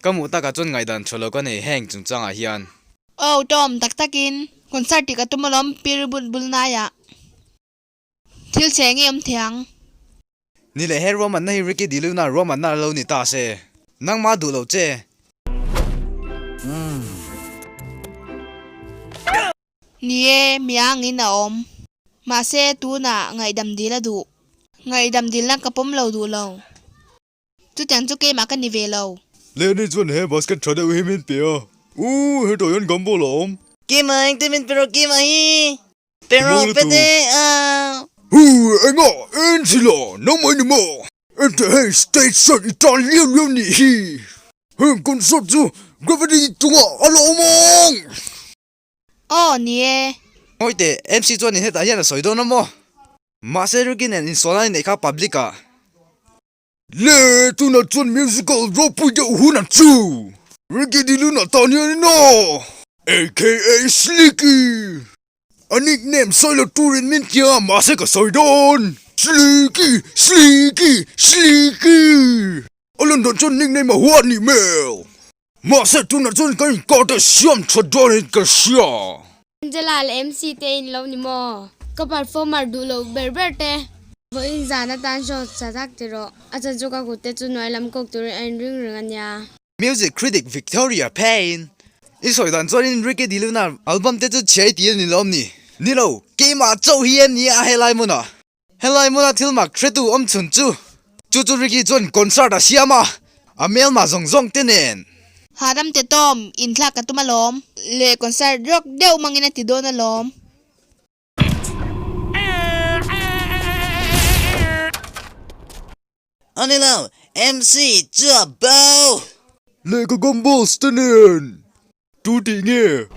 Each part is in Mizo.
Ka hmuh takah chuan ngaihdan tha lo ka nei heng chungchangah hian. Aw Tom, tak takin concert tih ka tum alawm Pir bul bul naiah. Thil chhe nge awm thei ang? Ni leh he ruahmanna hi Ricky Diluna ruahmanna a lo ni ta se. Nangmah duh lo che. Ni e, mi angin a awm. Mahse, tunah ngaihdam dil a duh. Ngaihdam dilna ka pawm lo duh lo. Chutiang chu keimah ka ni ve lo. Lenny chuan he basket tha deuh hi min pe a. Ooh, hetah hian gumball a awm. Kima engtin min pe rawh Kima hi. Pe rawh pe teh a. Huu, enga, Angela, nangmah i ni maw? Enteh hei stage shot i tan liau liau nih hi. Heng concert chu gravity chungah a la awm ang. Aw, ni e. Ngawi teh, MC chuan in hetah hian a sawi dawn a maw? Mahse Ricky nen insual a inneih kha public ah. Le tunah chuan musical ropui deuh hunah chu Ricky Diluna tan hian in aw! Aka Slicky! A nickname sawi lo turin min ti a mahse ka sawi dawn! Slicky! Slicky! Slicky! A lan dan chuan nickname a huat nih hmel! Mahse tunah chuan kan inkar te siam tha dawn in ka hria! Angela leh MC te in lo ni maw? Ka performer duh loh ber ber te. Vawiin zan atan show sa tak ti rawh. A chan chu ka kut te chu hnuai lam kawk turin a inring reng a nia. Music critic Victoria Payne i sawi dan chuanin Ricky De Luna album te chu chhiai ti a ni lawm ni? Ni lo, keimah chauh hi a ni a helai hmunah. Helai hmuna thil mak hretu awm chhun chu chu chu Ricky chuan concert a siam a, a hmelma zawng zawng te nen. Hahdam te Tom, inthlak ka tum alawm. Leh concert rawk deuh mangin a ti dawn alawm. A ni lo, MC chu a bo. Lehkha gumballs te nen. Tu tih nge?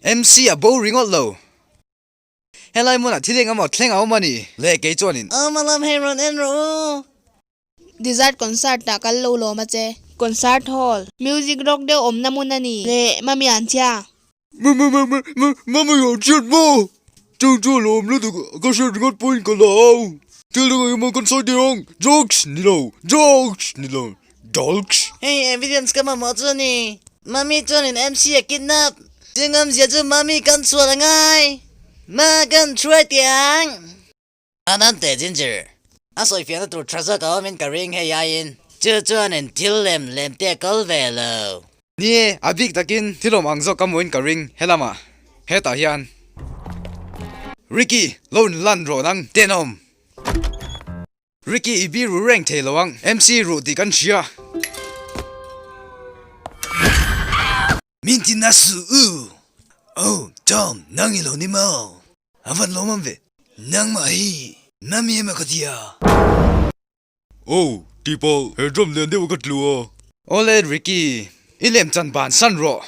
MC a bo ringawt lo. Helai hmunah thil eng emaw thleng a awm a ni. Leh kei chuanin. Awm alawm hei rawn en rawh u. Desert concert ah kal lo lawm a che. Concert hall. Music rock deuh awmna hmun a ni. Leh mami an chhia. Mami an chhiat maw? Chu chu a lawm lutuk ka hriat ringawt pawhin ka la au. Thil dang engemaw kan sawi teh ang. Jokes ni lo, jokes ni lo, jokes. Hei evidence ka mamawh chu a ni. Mami chuanin MC a kidnap. Chungawmzia chu mami kan chhuah a ngai. Ma kan hruai teh ang. An teh Ginger. A sawifiahna tur tha zawk a awmin ka ring hei aiin. Chu chuanin thil lem lem te a kal ve lo. Ni e, a bik takin thil awm ang zawk ka hmuhin ka ring helamah. Hetah hian. Ricky, lo in lan rawh nang tenawm. Ricky i bi ru reng thei lo ang. MC ruh tih kan hria. Min ti na suh u. Oh, Tom, nang i lo ni maw? A van lawm awm ve. Nangmah hi Mami emaw ka ti a. Oh, tihpalh, he drum lian deuh a ka tlu a. Awle Ricky, i lem chan ban san rawh.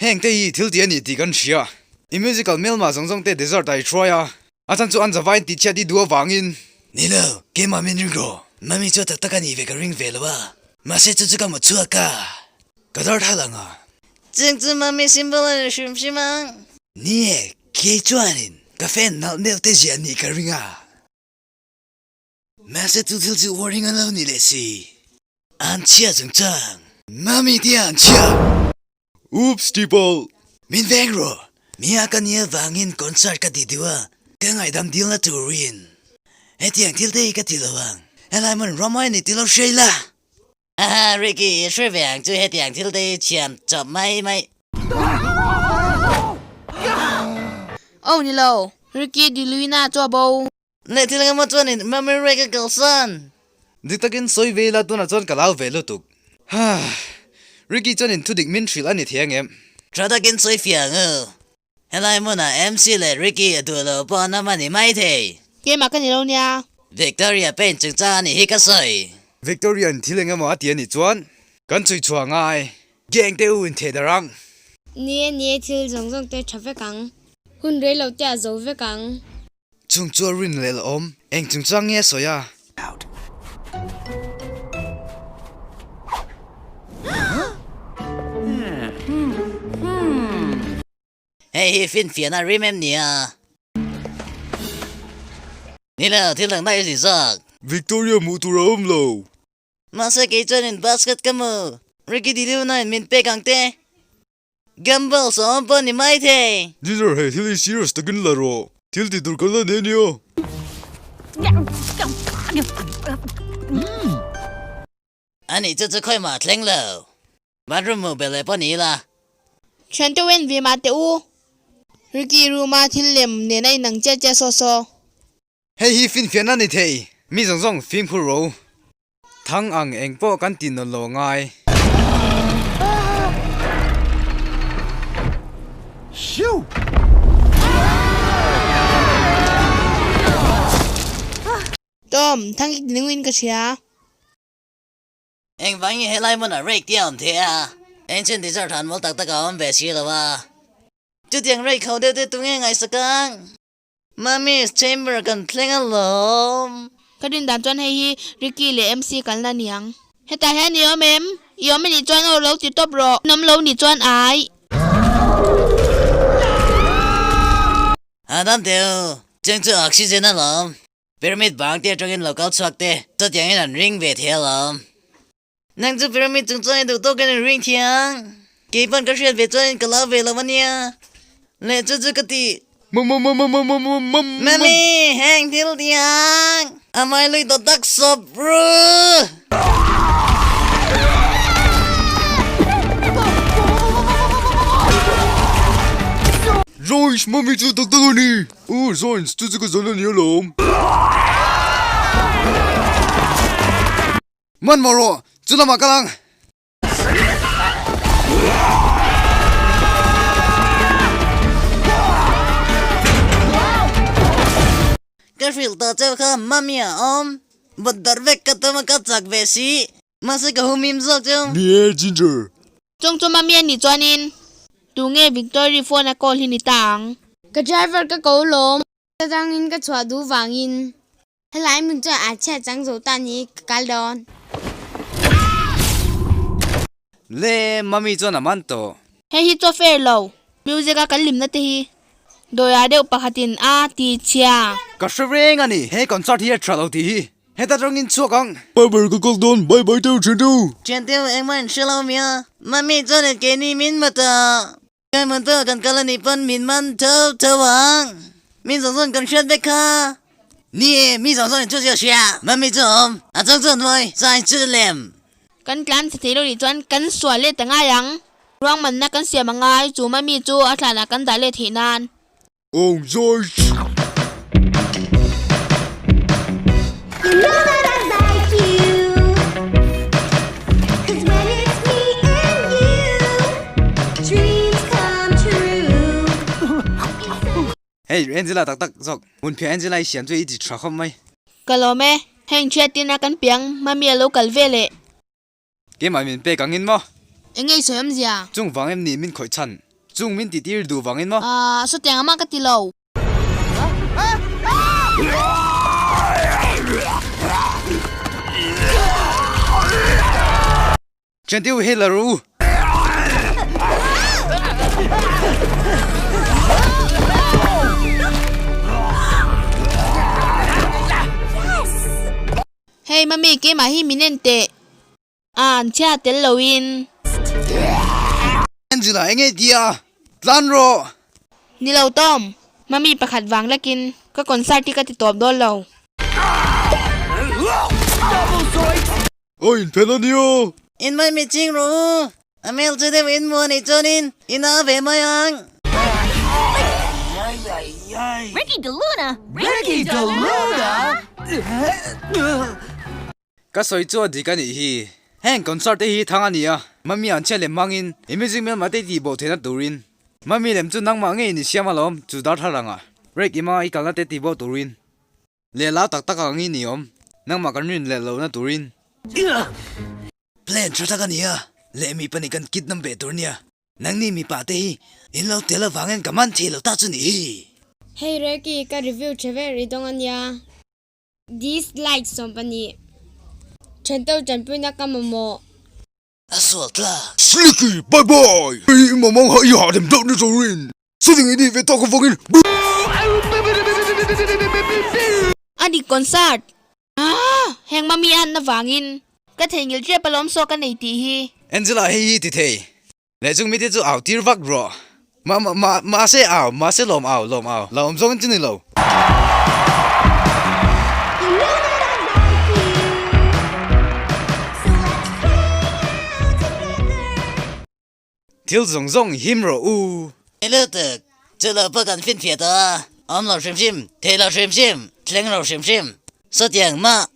Heng te hi thil ti a ni tih kan hria. I musical hmelma zawng zawng te dessert ah i hruai a. A chan chu an zavain tihchhiat i duh avangin. Ni lo, keimah min ring rawh. Mami chu a tak tak a nih ve ka ring ve lo a. Mahse chu chu ka hmu chhuak a. Ka dar thal ang a. Cheng chu mami symbol a ni hrim hrim ang. Ni e, kei chuanin ka fan nalh nel te ziah nih ka ring a. Mahse chu thil chu warning a lo ni leh si. An chhia chungchang. Mami te an chhia. Oops Tipal. Min veng rawh. Mia ka nia vangin concert ka ti duh a, ka ngaihdam dilna turin. Hetiang thil te hi ka ti lo ang. Helai hmun ramai ni ti lo hria ila. Haha Ricky i hre ve ang chu hetiang thil te hi thiam chawp mai mai. Oh ni lo, Ricky Diluina chu a bo. Leh thil engemaw chuanin Mummy Ray ka kalsan. Dik takin sawi ve ila tunah chuan ka lau ve lutuk. Haa Ricky chuanin thudik min hrilh a ni thei angem? Tha takin sawi fiah ang u. Helai hmunah MC leh Ricky a duh lo pawh an awm a ni maithei. Keimah ka ni lo nia. Victoria Payne chungchang a nih hi ka sawi. Victoria in thil eng emaw a ti a nih chuan kan chhui chhuah ngai. Gang te u in theh darh ang. Ni e, ni e, thil zawng zawng te tha vek ang. Hun rei lo te a zo vek ang. Chung chu a rin leh la awm. Eng chungchang nge a sawi a? Hei hi finfiahna rim em nia? Ni lo, thil dang daih a si zawk. Victoria hmuh tur a awm lo. Mahse kei chuanin basket ka hmu. Ricky Diluna in min pek ang te. Gamble sawm pawh ni mai thei. Dinner hei thil hi serious takin la rawh. Thil ti tur kan la nei ania. Ani chu chu khawi mah thleng lo. Bathroom hmuh belh leh pawh ni ila. Thian te wen ve mah teh u. Ricky room a thil lem nen a inang chiah chiah saw saw. Hei hi finfiahna ni thei. Mi zawng zawng fimkhur ro. Thang ang eng pawh kan ti nawn lo ngai. Tom, thang i ningin ka hria. Engvang nge helai hmunah rake te a awm thei a? Engchen dessert han mawl tak tak a awm ve si lo a. Chutiang rake ho deuh te tunge ngaihsak ang? Mummy's chamber kan thleng alawm. Ka rin dan chuan hei hi Ricky leh MC kalna a ni ang. Hetah hian i awm em? I awm anih chuan aw lo ti tawp rawh. In awm lo nih chuan ai. Adam teu, cheng chu oxygen alawm. Pyramid bang te atangin lo kal chhuak te, chutiangin an ring ve thei alawm. Nang chu pyramid chung chuan i duh tawkin in ring thiang. Kei pawn ka hriat ve chuan ka lo ve lo ania. Leh chu chu ka ti. Mummy, heng thil tiang a hmai lui tawh tak sawp ru. Joyce, mummy chu tak tak a ni. U Joyce, chu chu ka zawn a ni alawm. Man maw rawh, chu lamah kal ang. Ka hrilh tawh cheu kha mummy a awm. Vawt darh vek ka tum a ka chak ve si. Mahse ka humhim zawk chu. Ni e Ginger. Chung chu mummy a nih chuanin tunge Victory phone a call hi ni ta ang. Ka driver ka ko lawm. Ka dangin ka chhuah duh vangin. Helai hmun chuan a chhiat chang zo ta ni ka kal dawn. Le mummy chuan a man tawh. Hei hi chaw fair lo. Music a kan hlimna te hi dawia deuh pakhatin a ti chhia. Ka hre reng a ni, he concert hi a tha lo tih hi. Heta tangin chhuak ang. Bye bye ka kal dawn, bye bye teu thian teu. Thian teu engmah in hre lo mia. Mummy chuan in keini min hmu tawh. Kai hmun pawh kan kal a nih pawn min man tho tho ang. Mi zawng zawng kan hriat vek kha. Ni e, mi zawng zawng in chu zia hria. Mummy chu a awm, a chang chu a hnuai, zai chu lem. Kan tlan chhe thei lo nih chuan kan sual let a ngai ang. Ruangmanna kan siam a ngai, chu mummy chu a thlanah kan dah let theih nan. Ong Joyce. You know that I like you Cause when it's me and you Dreams come true Hei Angela tak tak zawk hmun phiah Angela i siam chu i ti tha khawp mai. Ka lawm e, heng thiatin a kan piang mami a lo kal ve leh. Keimah min pek angin maw? Eng nge i sawi awmzia? Chung vang em ni min khawih chhan? Chung min titir duh vangin maw? Aaa, sawtiang amah ka ti lo. Thiantiu hei la rawh u. Hei mummy keimah hi min en teh. An chhia tel loin. Angela eng nge tia? Tlan rawh! Ni lo Tom, mummy pakhat vang lekin ka concert hi ka ti tawp dawn lo. A inphen a nia! In mai mi ching rawh u, a hmel chu deuh in muan ei chuanin i na ve mai ang. Ricky DeLuna! Ricky DeLuna! Ka sawi chu a dik a nih hi. Heng concert te hi thang a ni a, Mummy an chhiat lem hmangin i music hmelma te tih bo theihna turin. Mummy lem chu nangmah ngei in i siam alawm chu darthlalang ah break ima i kalna te tih bo turin. Lehlau tak tak ang i ni awm, nangmah kan rin leh lohna turin. Plan tha tak a ni a, leh mipa nih kan kit nam ve tur nia. Nangni mipa te hi in lo tel avangin ka man thei lo ta chu nih hi. Hei Reki, ka review tha vel rih dawng a nia. Dislike 12. Ṭhento ṭanpuina ka mamawh. A sual tlak. Slicky, bye bye! I mamang ha i hahdam deuh ni turin. Chuting i nih ve tawk avangin A dik concert. Aah! Heng mami a anna vangin ka theihnghilh ṭep alawm saw ka nei tih hi. Angela hei hi ti thei. Leh chung mite chu au tir vak rawh. Ma ma ma mahse au mahse lawm au lawm au la awm zawng chu ni lo. You know that I like you. So let's hang out together. Thil zawng zawng him rawh u. Hello tuk, chu lo pawh kan finfiah tawh a, awm lo hrim hrim, thei lo hrim hrim, thleng lo hrim hrim, sawtiang mah.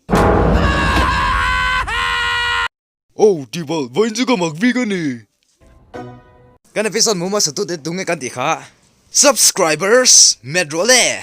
Oh tihpalh, vawiin chu ka mak bik a ni. Kan episode mu hmasa tute tunge kan tih kha Subscribers met rawh le.